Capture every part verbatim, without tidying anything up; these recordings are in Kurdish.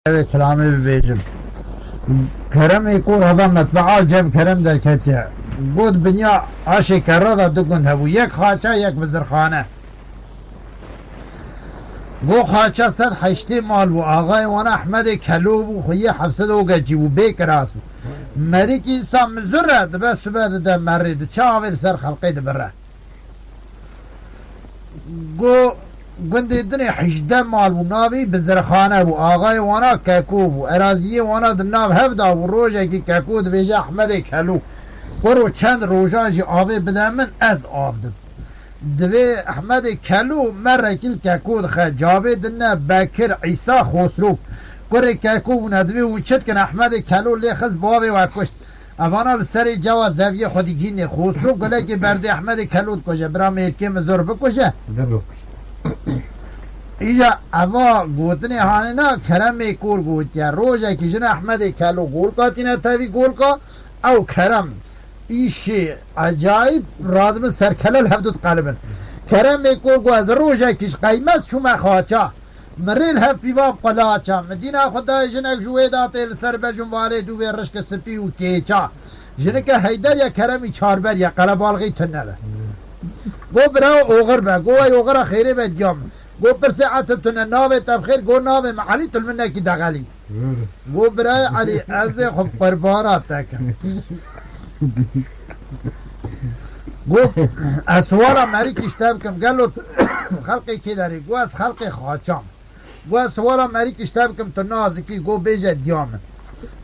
Ev ê kilamê bibêjim. Keremê Kor heva metbea cem Kerem derketiye. Got, binya aşê kerra de du gund hebû. Yek Xaça, yek Bizirxane. Go Xaça sed heştê mal bû. Axayê wana Ehmedê Kelo bû, xweyê heft sed û geçî bû, bê kiras bû. Merîk însan mizur e, dibe sibe dide merê, diçe avê li ser xelqê dibire. Go gundê dinê hejdeh mal bû, navê Bizirxane bû. Axayê wana Keko bû. Eraziyê wana di nav hev de bû. Rojekî Keko dibêje Ehmedê Kelo, Kuro çend rojan jî avê bide min, ez av dim. Divê Ehmedê Kelo merekî li Keko dixe. Cavê dine Bekir, Îsa, Xosro. Kurê Keko bûne, divê hûn çi dikin? Ehmedê Kelo lê xist bavê we kuşt. Evana li serê cewa zeviyê xwedî gînê. Xosro gulekê berdê Ehmedê Kelo dikuje. Bira mêrkê min zor bikuje. Îja eva gotinê hanê na Keremê Kor gotiye. Rojekî jin Ehmedê Kelo golka tîne tevî golka. Ew Kerem îşê ecayîb radibin ser kele li hevdu diqelibin. Keremê Kor got, ez rojekî ji qeymet çûme Xaça. Min rê li hev pîvan qulaça. Min dîna xwe dayê jinek ji wê datê li ser bejûn valê dûvê rişke sipî û kêça. Jinike Heyder ye, Keremî çarber ye, qelebalixî tune be. Go bira oxir be, go wey oxira xêrê be diya min. Go pirsê etib tune, navê te bi xêr, go navê min Elî, tu li min nekî dexelî. Go birayê Elî, ez ê xwe bi qurbana te kim. Go ez siwara merîkî ji te bikim, gelo tu xelqê kê derê? Go ez xelqê Xaçam. Go ez siwara merîkî ji te bikim, tu nazikî, go bêje diya min.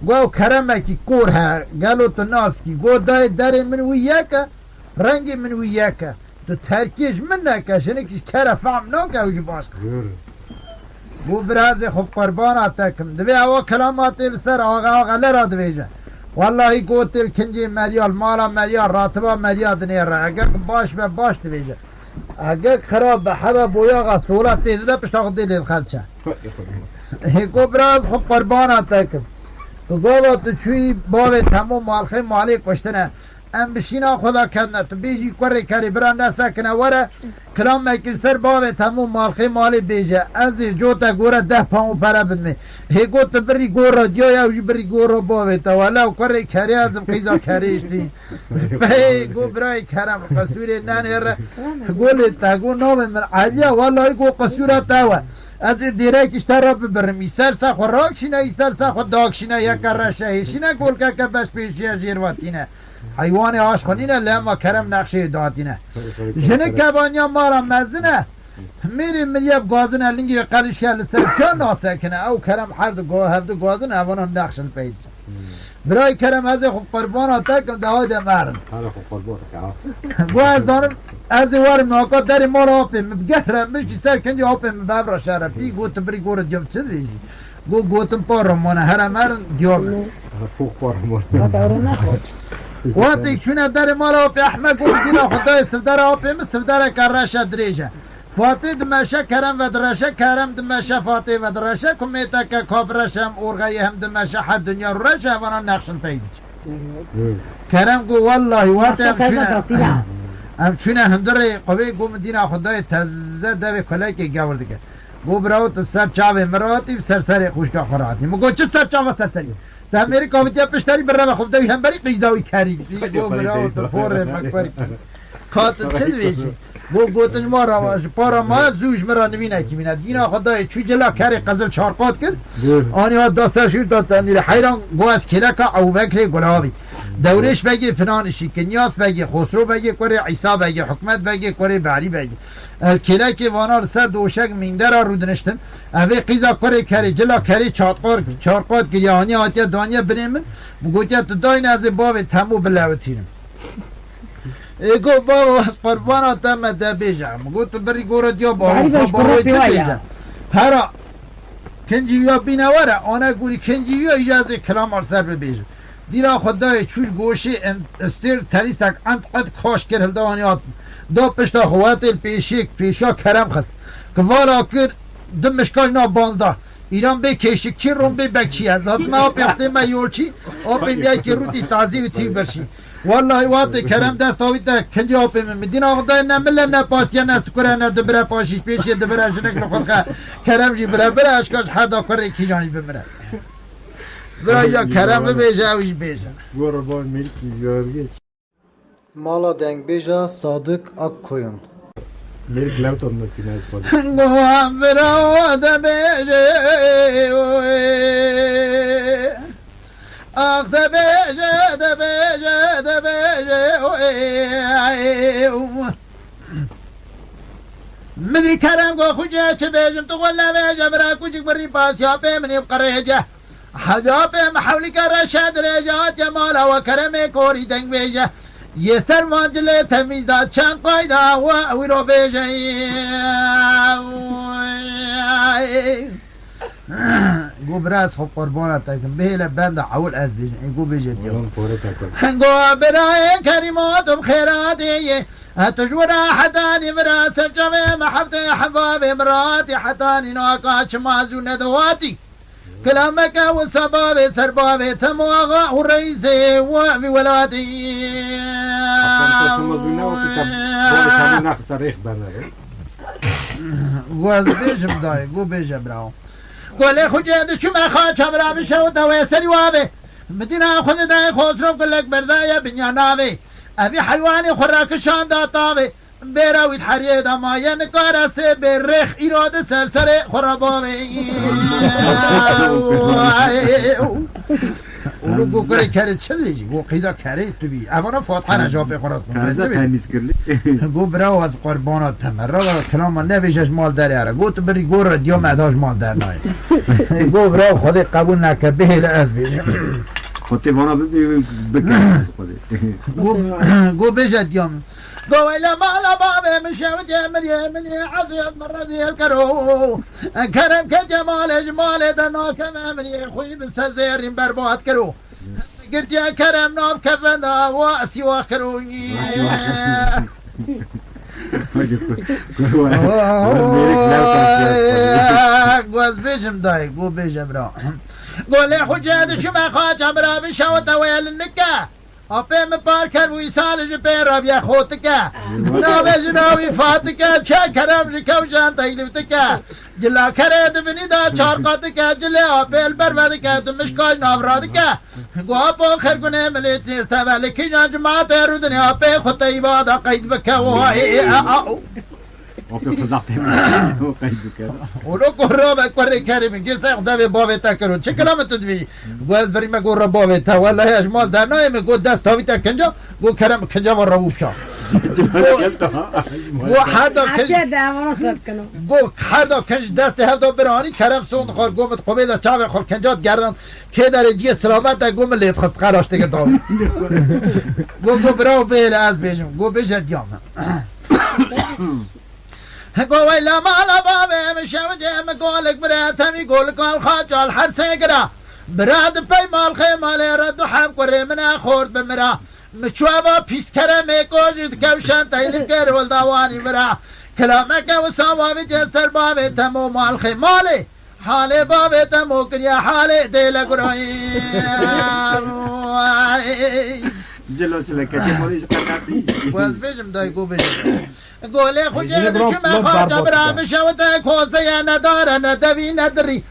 Go ew Keremekî Kor he, gelo tu nazikî? Go dayê derê min wî yek e, rengê min wî yek e. Tu terkê ji min neke, jinik ji kere fehm nake ew jî baş dike. Go birazê xwe bi qurbana te kim. Divê ewa kilama tê li ser axe axe lera dibêje. Wellahî gotê li kincê meriya, li mala meriya, ratiba meriya dinêre. Eger baş be baş dibêje. Eger xirab be hebe boyaxa sola tê dide pişta xwe dê lê dixelçe. Hê go biraz xwe bi qurbana te kim. Tu gava tu çûyî bavê Temo malxê malê kuştine. Em bi şîna xwe de ketine. Tu bêjî kurê kerê bira nesekine were, kilamekî li ser bavê Temo malxê malê bêje. Ez ê cota gore deh pawon pere bidimê. Hê got tu birî gora diya ya, ew jî birî gora bavê te. Wela kurê kerê ez im qîza kerê jî. Bey go birayê kerem, qesûrê nenêre. Go lê te, go navê min Eliya, wellahî go qesûra te we. Ez ê dêrekî ji te re bibirim. Îser se xwe rakşîne, îser se xwe dakşîne, yeke reşe hêşîne, golkeke beş pêşiye jêr ve tîne. Heywanê aş xwe nîne, lê hema kerem nexşeyê datîne. Jinik kebaniya mara mezin e. Mêrê miriye bi gazin e, lingê qelişiye li ser ka nasekine. Ew kerem her du go-, hevdu gazin e, evana nexş li pey diçe. Birayê kerem, ez ê xwe qurbana te kim, de hayde merin. Hala xwe qurban dike ha. Go ez zanim, ez ê werim naka derê mala apê min, bi geh re min jî ser kincê apê min bi hev re şerefî, go tu birî gore diyam çi dibêjî? Go gotin pa romane, here merin diya min. Hata orê nexwe. Wextê çûne derê mala apê Ehmed, go dîna xwe dayê sivdera apê min, sivdereke reşe dirêj e. Fatê dimeşe, Kerem vedireşe, Kerem dimeşe, Fatê vedireşe, ku mêteke ka bireşe hem orxeyê hem dimeşe, her dinya rû reşe, evana nexşin pey diçe. Kerem go, wellahî, wextê em çûne, em çûne hundirê qubê, go min dîna xwe dayê teze devê kulekê gewr dike. Go, birawo, tu ser çavê min rahatî, ser serê xwişka xwe rahatî. Min go, çi ser çava ser serî? Te mêrik avitiye pişterî, bireve xwe dewî hemberî qîza wî kerî. Go, birawo, tu porê me kurkî. Ka tu çi dibêjî? Go, gotin ma ra, ji para ma zû ji min ra nivînekî mîne. Dîna xwe dayê çû cila kerê qezil çarqat kir. Anî hat da ser şûr da tenîrê. Heyran go, ez kêleka Ew Bekrê Gulavî. Dewrêş Begê Finanişî, Kinyas Begê, Xosro Begê kurê Îsa Begê, Hikmet Begê kurê Berî Begê. El kêlekê vana li ser doşek mîndera rûdiniştin. Evê qîza kurê kerê, cila kerê çatqar, çarqat kiriye, aniye hatiye daniye binê min. Min gotiye, tu dayne ez ê bavê Temo bilewitînim. Ê go, bavo, ez qurbana te me de bêje. Min got, tu birî gore diya bavo, Berî bej, bavo, bavê kurê çi pêwa bêje? Ya. Hera, kincî ya bîne were, ane gurî kincî ya, îja ez ê kilamar ser bibêjim. Dîra xwe dayê çû li goşê en-, stêr terîsek ent qet kaş kir hilda anî hat. Da pişta xwe wetê li pêşiyek pêşiya kerem xist. Kivala kir, di mişka jina banzda. Îran bê kêşikçî, rom bê bekçî. Ez hatime apê xwedê me yolçî. Apê min yekî rûtî tazî û tî birşî. Wellahî watê kerem dest avî te kincî apê min. Min dîna xwe dayê ne mile, ne pasiye, ne sikure, ne dibire paşîş pêşê dibire jinik li xwe dixe. Kerem jî bire bire eşka ji her da kurê kîjan jî bimire. Bira ya kerem bibêje ew jî bêje. Mala dengbêja Sadık Akkoyun. Mêrik lewta min fînans xwe. Guha bira dibêje, ax dibêje, dibêje, dibêje. Min dî kerem go xwîce çi bêjim, tu xwe nebêje, bira kûçik birî pasiya pê min ê bi qirêce. Hecapê min hewlîke reşe dirêje, hatiye mala we keremê korî dengbêje. Yê ser van cilê temîz da çend qayda we wî ro bêje. Go bira ez xwe qurbana te kim, bihêle benda ewil ez bêjim. Ê go bêje diyo. Go birayê kerîma tu bi xêra dê yê. E tu ji wira hetanî vira serçavê me heftê hevavê miratî hetanî naka çima zû nediwatî. Kilameke wisa bavê ser bavê Temo Axa û reîsê we vî welatî. Hasan Koçuma zû ne wekî te bavê Temo nexiste rêx berne rê. Go ez bêjim dayê, go bêje birawo. Go lê xwicê diçûme xaça bira bişewite wê serî wavê. Midîna xwe didayê Xosro gulek berdaye binya navê. Evî heywanê xwe rakişanda tavê. Bêra wî heriyê de maye nikare sê bê rêx îro di ser serê xwe re bavê. Û li ku kurê kerê çi dibêjî? Ku qîda kerê tu bî. Evana Fatihane cevapê xwe re dixwin. Kerza temîz kirli. Go bira ez qurbana te me. Rava kilama nebêje ji mal derê here. Go tu birî go re diya me da ji mal dernayê. Go bira Xwedê qebûl neke bihêle ez bêjim. Xwedê vana bibê bike Xwedê. Go, go bêje diya min. Go weyla mala bavê min şewitê min yê min yê eziyet min rezîl kero. Kerem ke cemalê ji malê de nakeve min yê xwî bi ser zêrîn berbat kero. Girtiya kerem nav kefenda wa siwa kero. Go ez bêjim dayê, go bêje bira. Go lê xwe cê dişime xaça bira bişewite wê li nike. Apê min par ker bû îsal ji pê rabiye xotike. Navê ji navî Fatike, çe kerem ji kewjan teylîftike. Cila kerê di binî de çar qatike, cilê apê li ber vedike, tu mişka ji nav radike. Go apo xergunê milêtî seve li kîjan cimatê rûdinê apê xwe teyba de qeyd bike. Wayê, a, a, o. Apê xwe zaxtê min o qeyd bike. Û lo ku rabe kurê kerê min, gê se devê bavê te kiro. Çi kira min tu divî? Go ez birî me go re bavê te. Wele ez ji mal dernayê min go dest tavî te kinca, go kerem kinca va rawû bişa. Go, go her da kinc, Hatiye de evana sert kino. Go her da kinc destê hev da biranî kerem son dixwar, go min qubê de çavê xwe kinca digerin. Kê derê ciyê silamet e, go min lê dixist, qeraş têkir dawî. Go, go bira bêle ez bêjim, go bêje diya min. Go weyla mala bavê min şewicê min golik bire temî golik al xacal her sê gira. Bira di pey mal xê malê re du heb kurê min e xort bi mira. Mi çueva pîs keremê ko jî dikewşen teylîf kir wil dawanî mira. Kilameke wisa wavî cê ser bavê Temo mal xê malê. Halê bavê Temo kiriye halê dêle gurayî. Cilo çile ketê malê ji qeqetî. Ku ez bêjim dayê, ku bêjim. Golê xwe jê diçime xaça bira bişewite koseye nedare ne devî ne dirî.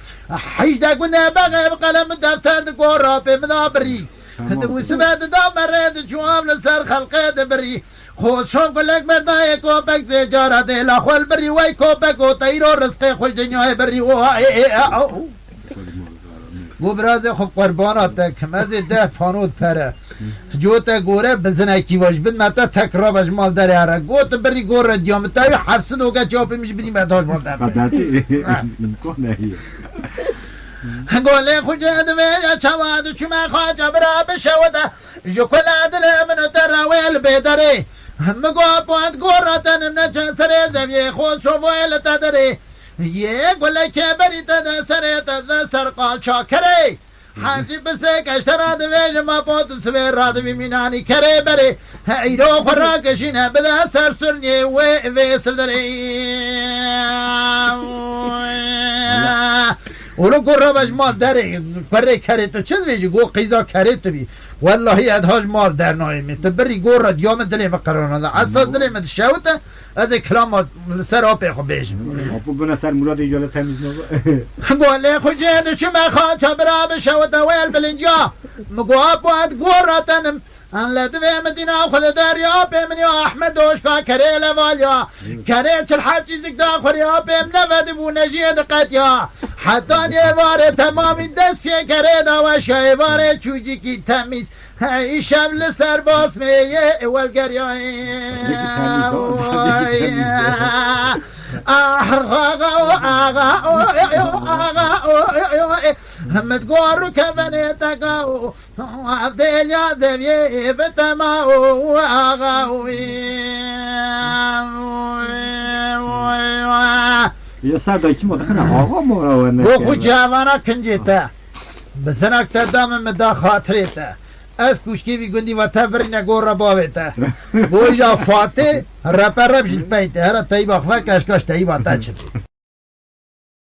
Heyde gune bexê bi qelem defter di gora pê min a birî. Di wisibe dida merê di çuav li ser xelqê di birî. Xo şon gulek berdayê kopek zê cara dê la xwe li birî wey kopek o teyro rizqê xwe ji dinyayê birî. Go birazê xwe qurbana te kim, ez ê deh panot pere. Cote gore bizinekî we ji bin me te tek rabe ji mal derê here. Got birî gore diya min te wî hefsin oge çapê min ji bidî me da ji mal derê. Qedetî. İmkan heye. Golê xwe cê divê ya çawa diçûme xaça bira bişewite. Ji kula dilê min û te re wê li bê derê. Min go pant gora te ne çe serê zeviyê xwe şovoyê li te derê. Yê gulekê berî te de serê te de ser qalça kerê. Hacî birsê keştera divê ji ma pot û sivê radivî mînanî kerê berê. He îro xwe rakişîne bide ser surniyê wê vê sivderê. Olo gor rabe ji mal derê, kurê kerê tu çi dibêjî? Go qîza kerê tu bî. Wellahî ez ha ji mal dernayê min. Tu birî gor re diya min dilê min qirana da. Esas dilê min dişewite, ez ê kilama li ser apê xwe bêjim. Apo bine ser Muradê îca li temîz nabû. Go lê xwe cê diçime xaça bira bişewite wê li bilinciya. Min go apo ez gor re tenim. An le divê min dîna xwe li derya pê min ya Ehmed doşka kerê leval ya. Kerê çil hepçî zik da xwe ya pê min nevedibû nejiyê diqet ya. Heta nê êvarê temamî dest pê kerê da weş ya êvarê çûcikî temîz. Hey şev li ser basmê yê welgeriyayê. Ah, axa, o, axa, o, o, axa, o, o, o, e. Hemmet goru kevenê teka o. Evdêliya deviyê bi tema û axa wî. Yê ser de kim o dixine axa mora we ne. Bo xwe cevana kincê te. Bi zinak te da min, min da xatirê te. Ez kuşkê vî gundî ve te virîne gora bavê te. Bo îja Fatê repe rep jî pey te. Here teyba xwe keşkaş teyba te çi.